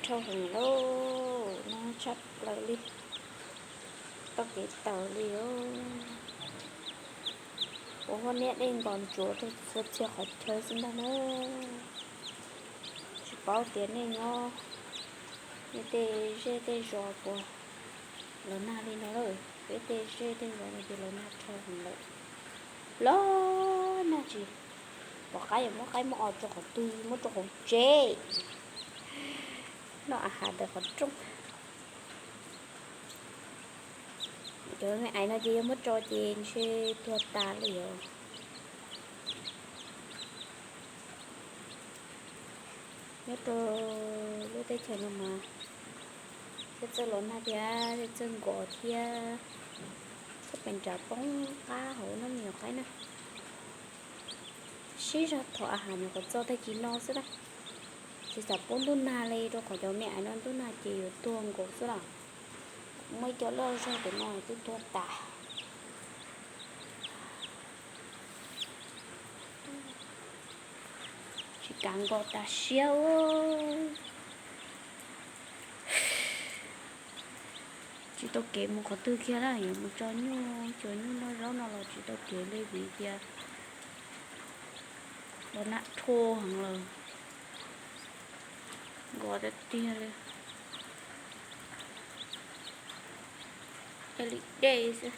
Dhau heev lauj, nag tshaj plaws li, tau kev tawm li os. Ua huab niab dej nkos ntsuav rau txhua txhia qhov chaw xwb ntag na. Tsis paub tias nej nyob, nej tej zej tej zos puas los nag li no lawm. Peb tej zej tej zos no ces los nag dhau heev lawm, los nag tsis pom qab yuav muab qaib muab os rau qhov twg, muab rau hauv tsev, noj a has ntawm qhov rooj. Cov me ais no ces yog muab tso ces ntshe tuag tas li os. Nyob rau lub teb chaws no mas thiaj txawj los nag thiab thiaj txawj nkos thiab, txhob pes nrad poob qab hauv no me nyuam qaib na. Sib zog thov a has nyuam qhuav txog tag kis no xwb na, tsis xav poob ntuj nag li, rau qhov cov me ais no ntuj nag ces yuav tuag nkaus xwb los. Muaj ib co loj zog tim no twb tuag tas. Tsis kam nkaus tas siab ua. Tsis tau kev mus qhov twg kiag lawm, yuav mus tso nyuj, tso nyuj noj zaub no los tsis tau kev li vim tias los nag dhau heev lawm. Nkos tiag tiag li, cia li dej xwb.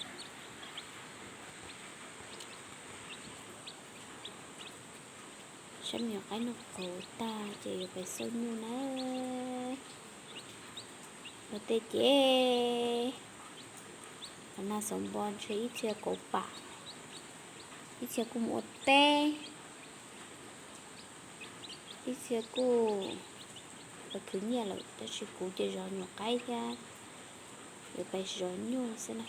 Saib me nyuam qaib noj qauv tag ces yuav pais xauj nyuj na. Los tej ces los nag xauv npo ntshe ib txhia kauv pam, ib txhia kuj mus ua teb, ib txhia kuj los khwv nyiaj lawm, tab sis kuv ces zov nyuam qaib thiab yuav pais zov nyuj xwb na.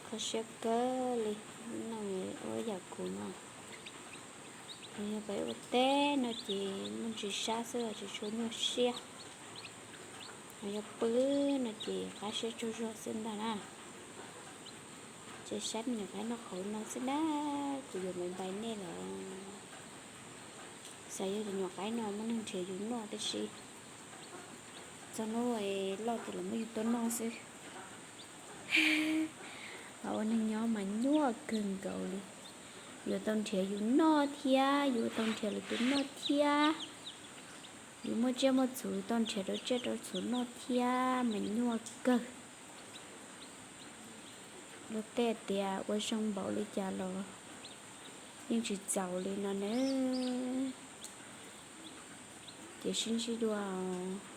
Kho siab kawg li, no ua yam kuv no. Yog peb ua teb no ces muaj ntsis sab xwb los tsis tshua nyuaj siab, yog pw no ces qab siab tsaug zog xwb ntag na. Ces saib me nyuam qaib noj qauv no xwb na, kuv yuav npais npais nej lawm. Xav yog cov nyuam qaib no muaj neeg nrhiav yus noj tib si, txog hnub loj ces los muab yus tua noj xwb. Ua neeg nyob mas nyuaj kawg nkaus li, yuav tau nrhiav yus noj thiab yuav tau nrhiav lwm tus noj thiab, yus muaj tsiaj muaj txhu tau nrhiav rau tsiaj rau txhu noj thiab mas nyuaj kawg. Luag tej tias ua zoo npaum li cas los yeej tsis txaus li no na. Ces sib ntsib dua os.